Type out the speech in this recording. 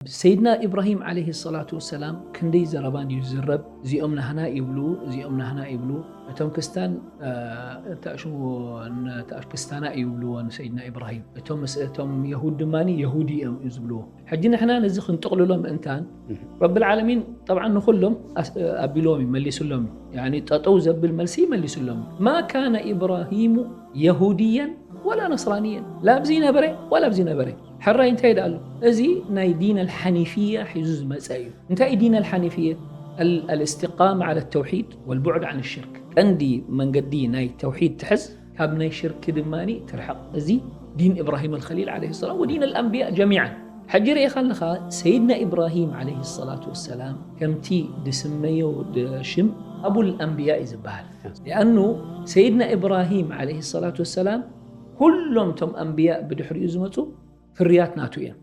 ሰይድና ኢብራሂም ዓለይሂ ሰላቱ ወሰላም ክንደይ ዘረባ እንድዩ ዝዝረብ። እዚኦም ናህና ይብሉ፣ እዚኦም ናህና ይብሉ። እቶም ክስታን፣ እ፣ ተኣሽሙ፣ ተኣሽ-፣ ክስታና ይብልዎ ንሰይድና ኢብራሂም። እቶም ምስ-፣ እቶም የሁድ ድማ የሁዲ እዮም እዩ ዝብልዎ። ሕጂ ንሕና ነዚ ክንጥቕልሎ ምእንታን፣ ረብል ዓለሚን ጠብዓን ንኹሎም ኣስ-፣ ኣቢልዎም እዩ፣ መሊስሎም እዩ። ያኒ ጠጠው ዘብል መልሲ መሊስሎም እዩ። ማ ካነ ኢብራሂሙ የሁድየን ወላ ነስራንየን። ላ ኣብዚ ነበረ፣ ወላ ኣብዚ ነበረ። ሕራይ እንታይ ደኣ ኣሎ? እዚ ናይ ዲን ኣልሓኒፍያ ሒዙ ዝመጸ እዩ። እንታይ እዩ ዲን ኣልሓኒፍያ? ኣል-፣ ኣልእስትቃማ ዓለ ተውሒድ ወልቡዕድ ዓን ሽርክ። ቀንዲ መንገዲ ናይ ተውሒድ ትሕዝ፣ ካብ ናይ ሽርክ ድማ ትርሕቕ። እዚ ዲን ኢብራሂም ኣልኸሊል ዓለይሂ ሰላም ወዲን ኣልኣንብያ ጀሚዓን። ሕጂ ርኢኻ ኣለኻ፣ ሰይድና ኢብራሂም ዓለይሂ ሰላቱ ወሰላም ከምቲ ድስመዮ ድ-፣ ሽም ኣቡል ኣንብያ እዩ ዝበሃል። ሊኣኑ ሰይድና ኢብራሂም ዓለይሂ ሰላቱ ወሰላም ኩሎም ቶም ኣንብያ ብድሕሪኡ ዝመጹ ፍርያት ናቱ እዮም።